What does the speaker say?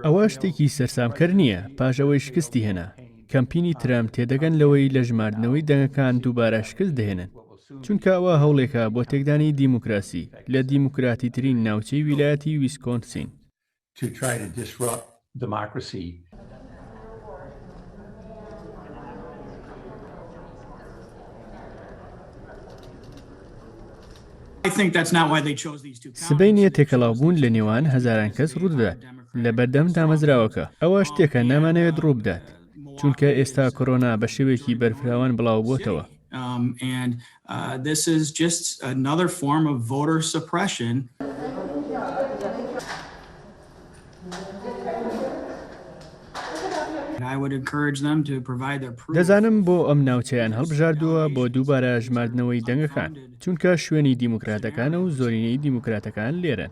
ئەوە شتێکی سەرسامکەر نییە پاش ئەوەی شکستی هێنا، کەمپینی ترەمپ تێدەگەن لەوەی لە ژماردنەوەی دەنگەکان دووبارە شکست دەهێنن، چونکە ئەوە هەوڵێکە بۆ تێکدانی دیموکراسی لە دیموکراتیترین ناوچەی ویلایەتی ویسکۆنسین. to try to disrupt democracy. سبەینێ تێکەڵاوبوون لە نێوان هەزاران کەس ڕوودەدات لە بەردەم دامەزراوەکە، ئەوە شتێکە نامانەوێت ڕووبدات، چونکە ئێستا کۆرۆنا بە شێوەیەکی بەرفراوان بڵاوبووەتەوە. دەزانم بۆ ئەم ناوچەیان هەڵبژاردووە بۆ دووبارە ژماردنەوەی دەنگەکان، چونکە شوێنی دیموکراتەکانە و زۆرینەی دیموکراتەکان لێرەن.